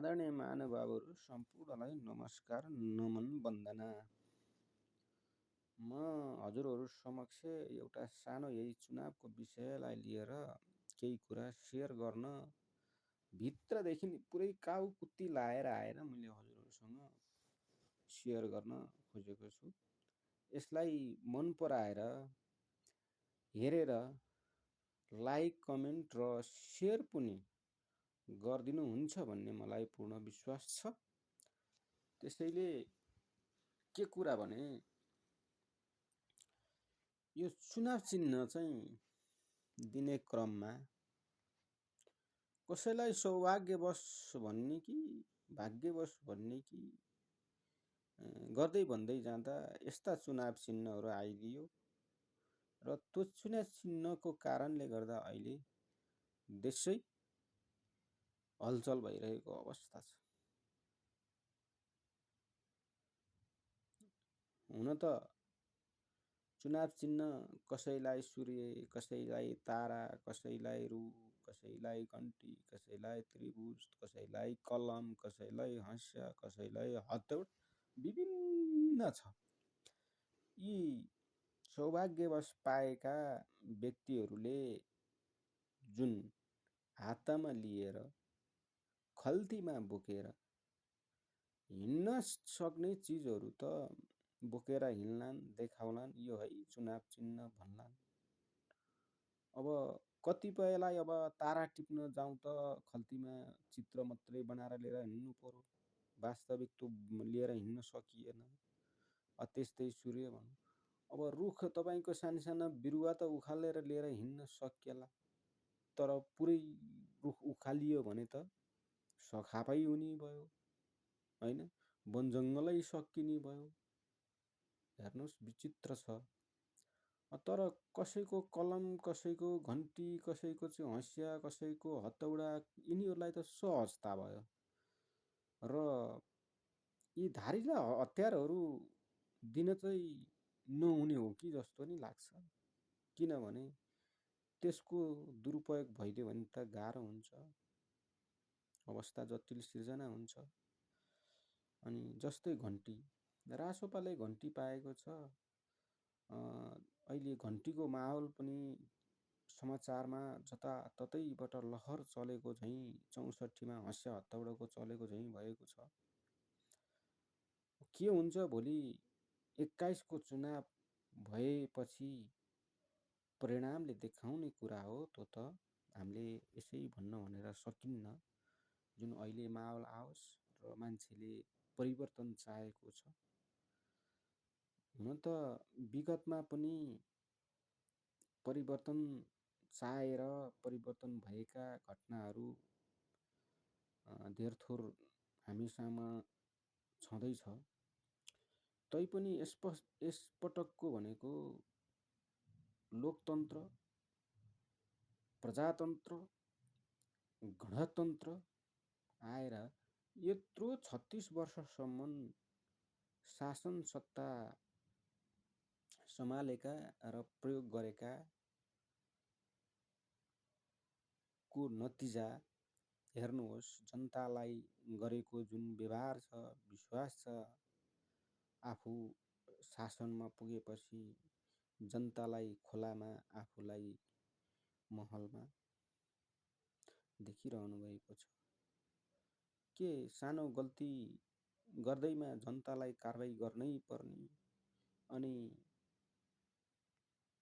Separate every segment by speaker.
Speaker 1: आदरणीय महानुभावहरू सम्पूर्णलाई नमस्कार नमन वन्दना। म हजुरहरू समक्ष एउटा सानो यही चुनावको विषयलाई लिएर केही कुरा सेयर गर्न भित्रदेखि पुरै काउकुत्ती लाएर आएर मैले हजुरहरूसँग सेयर गर्न खोजेको छु। यसलाई मन पराएर हेरेर लाइक कमेन्ट र सेयर पनि गरिदिनुहुन्छ भन्ने मलाई पूर्ण विश्वास छ। त्यसैले के कुरा भने यो चुनाव चिन्ह चाहिँ दिने क्रममा कसैलाई सौभाग्यवश भन्ने कि भाग्यवश भन्ने कि गर्दै भन्दै जाँदा यस्ता चुनाव चिन्हहरू आइदियो र त्यो चुनाव चिन्हको कारणले गर्दा अहिले देशै हलचल भइरहेको अवस्था छ। हुन त चुनाव चिन्ह कसैलाई सूर्य, कसैलाई तारा, कसैलाई रुख, कसैलाई घन्टी, कसैलाई त्रिभुज, कसैलाई कलम, कसैलाई हँसिया, कसैलाई हतौड विभिन्न छ। यी सौभाग्यवश पाएका व्यक्तिहरूले जुन हातमा लिएर खल्तीमा बोकेर हिँड्न सक्ने चिजहरू त बोकेर हिँड्लान्, देखाउलान्, यो है चुनाव चिन्ह भन्लान्। अब कतिपयलाई अब तारा टिप्न जाउँ त खल्तीमा चित्र मात्रै बनाएर लिएर हिँड्नु पर्यो, वास्तविक त्यो लिएर हिँड्न सकिएन। त्यस्तै सूर्य भनौँ। अब रुख तपाईँको साना बिरुवा त उखालेर लिएर हिँड्न सकिएला, तर पुरै रुख उखालियो भने त सखापै हुने भयो, होइन? वनजङ्गलै सकिने भयो। हेर्नुहोस् विचित्र छ। तर कसैको कलम, कसैको घन्टी, कसैको चाहिँ हँसिया, कसैको हतौडा यिनीहरूलाई त सहजता भयो र यी धारिला हतियारहरू दिन चाहिँ नहुने हो कि जस्तो नि लाग्छ। किनभने त्यसको दुरुपयोग भइदियो भने त गाह्रो हुन्छ, अवस्था जटिल सिर्जना हुन्छ। अनि जस्तै घन्टी, रासोपाले घन्टी पाएको छ। अहिले घन्टीको माहौल पनि समाचारमा जताततैबाट लहर चलेको झैँ ६४मा हँसिया हतौडाको चलेको झैँ भएको छ। के हुन्छ भोलि २१को चुनाव भएपछि परिणामले देखाउने कुरा हो। त्यो त हामीले यसै भन्न भनेर सकिन्न। जुन अहिले माहौल आओस् र मान्छेले परिवर्तन चाहेको छ। हुन त विगतमा पनि परिवर्तन चाहेर परिवर्तन भएका घटनाहरू धेरथोर हामीसँग छँदैछ। तैपनि यसपटकको भनेको लोकतन्त्र, प्रजातन्त्र, गणतन्त्र आएर यत्रो 36 वर्षसम्म शासन सत्ता सम्हालेका र प्रयोग गरेका को नतिजा हेर्नुहोस्। जनतालाई गरेको जुन व्यवहार छ, विश्वास छ, आफू शासनमा पुगेपछि जनतालाई खोलामा, आफूलाई महलमा देखिरहनु भएको छ। के सानो गल्ती गर्दैमा जनतालाई कारबाही गर्नै पर्ने, अनि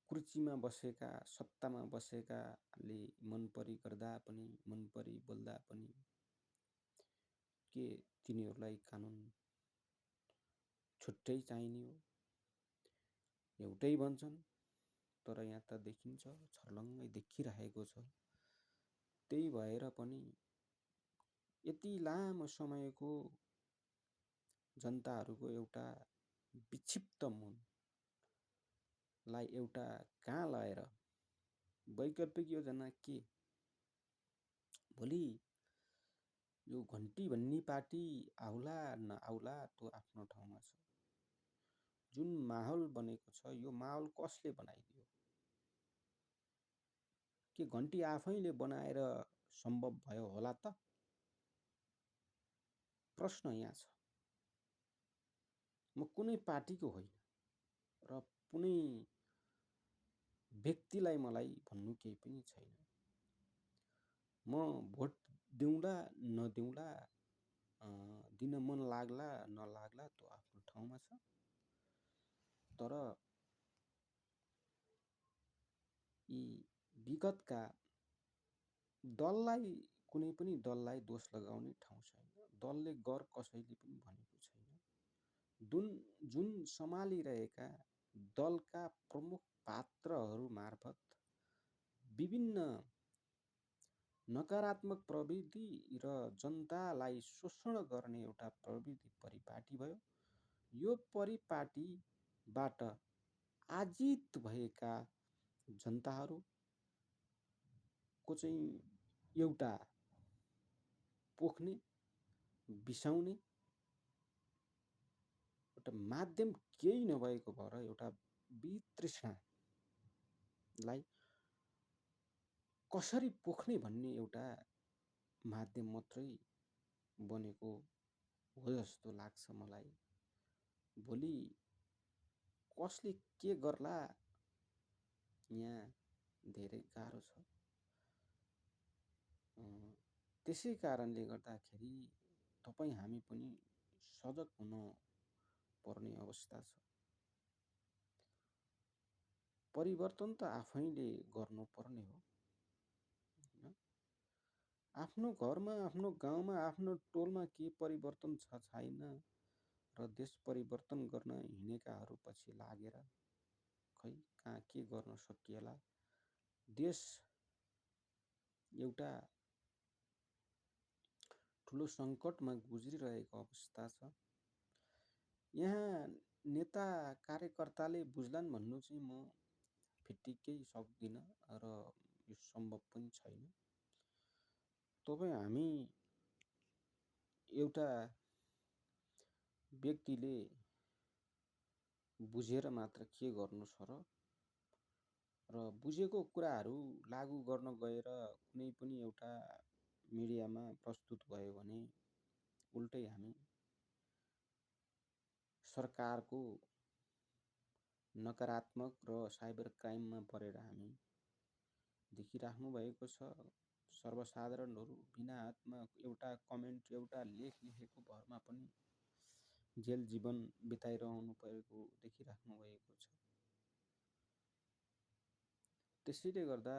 Speaker 1: कुर्चीमा बसेका, सत्तामा बसेकाले मनपरी गर्दा पनि, मनपरी बोल्दा पनि के तिनीहरूलाई कानुन छुट्टै चाहिने हो? एउटै भन्छन्, तर यहाँ त देखिन्छ, छर्लङ्गै देखिरहेको छ। त्यही भएर पनि यति लामो समयको जनताहरूको एउटा विक्षिप्त मनलाई एउटा कहाँ लाएर वैकल्पिक योजना के? भोलि यो घन्टी भन्ने पार्टी आउला नआउला त्यो आफ्नो ठाउँमा छ। जुन माहौल बनेको छ, यो माहौल कसले बनाइदियो? के घन्टी आफैले बनाएर सम्भव भयो होला त? प्रश्न यहाँ छ, म कुनै पार्टीको होइन र कुनै व्यक्तिलाई मलाई भन्नु केही पनि छैन। म भोट दिउँला नदिउँला, दिन मन लाग्ला नलाग्ला त्यो आफ्नो ठाउँमा छ। तर यी विगतका दललाई, कुनै पनि दललाई दोष लगाउने ठाउँ छैन। दलले गर कसैले पनि भनेको छैन। जुन सम्हालिरहेका दलका प्रमुख पात्रहरू मार्फत विभिन्न नकारात्मक प्रवृत्ति र जनतालाई शोषण गर्ने एउटा प्रवृत्ति परिपाटी भयो। यो परिपाटीबाट आजित भएका जनताहरूको चाहिँ एउटा पोख्ने, बिसाउने एउटा माध्यम केही नभएको भएर एउटा वितृष्णालाई कसरी पोख्ने भन्ने एउटा माध्यम मात्रै बनेको हो जस्तो लाग्छ मलाई। भोलि कसले के गर्ला यहाँ धेरै गाह्रो छ। त्यसै कारणले गर्दाखेरि तपाईँ हामी पनि सजग हुन पर्ने अवस्था छ। परिवर्तन त आफैले गर्नुपर्ने हो। आफ्नो घरमा, आफ्नो गाउँमा, आफ्नो टोलमा के परिवर्तन छ छैन र देश परिवर्तन गर्न हिँडेकाहरू पछि लागेर खै कहाँ के गर्न सकिएला। देश एउटा ठुलो सङ्कटमा गुज्रिरहेको अवस्था छ। यहाँ नेता कार्यकर्ताले बुझ्लान् भन्नु चाहिँ म फिट्टिकै सक्दिनँ र यो सम्भव पनि छैन। तपाईँ हामी एउटा व्यक्तिले बुझेर मात्र के गर्नु छ र बुझेको कुराहरू लागू गर्न गएर कुनै पनि एउटा मिडियामा प्रस्तुत भयो भने उल्टै हामी सरकारको नकारात्मक र साइबर क्राइममा परेर हामी देखिराख्नु भएको छ। सर्वसाधारणहरू बिना हातमा एउटा कमेन्ट, एउटा लेख लेखेको भरमा पनि जेल जीवन बिताइरहनु परेको देखिराख्नु भएको छ। त्यसैले गर्दा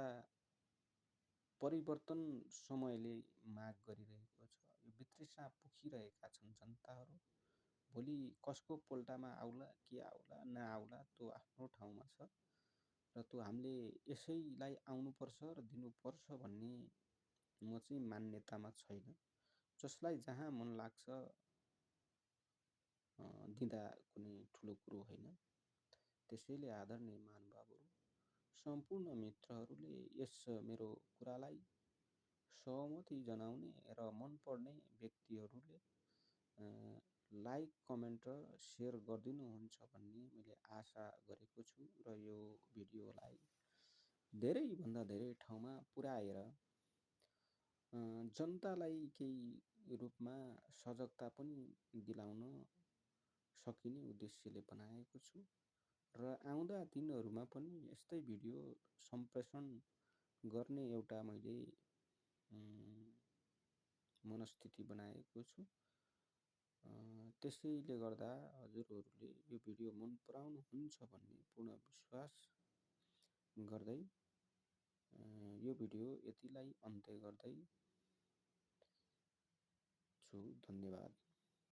Speaker 1: परिवर्तन समयले माग गरिरहेको छ। यो वितृष्णा पोखिरहेका छन् जनताहरू। भोलि कसको पोल्टामा आउला, के आउला नआउला त्यो आफ्नो ठाउँमा छ र त्यो हामीले यसैलाई आउनुपर्छ र दिनुपर्छ भन्ने म चाहिँ मान्यतामा छैन। जसलाई जहाँ मन लाग्छ दिँदा कुनै ठुलो कुरो होइन। त्यसैले आदरणीय महानुभावहरू, सम्पूर्ण मित्रहरूले यस मेरो कुरालाई सहमति जनाउने र मन पर्ने व्यक्तिहरूले लाइक, कमेन्ट र सेयर गरिदिनुहुन्छ भन्ने मैले आशा गरेको छु र यो भिडियोलाई धेरैभन्दा धेरै ठाउँमा पुर्याएर जनतालाई केही रूपमा सजगता पनि दिलाउन सकिने उद्देश्यले बनाएको छु र आउँदा दिनहरूमा पनि यस्तै भिडियो सम्प्रेषण गर्ने एउटा मैले मनस्थिति बनाएको छु। त्यसैले गर्दा हजुरहरूले यो भिडियो मन पराउनुहुन्छ भन्ने पूर्ण विश्वास गर्दै यो भिडियो यतिलाई अन्त्य गर्दै छु। धन्यवाद।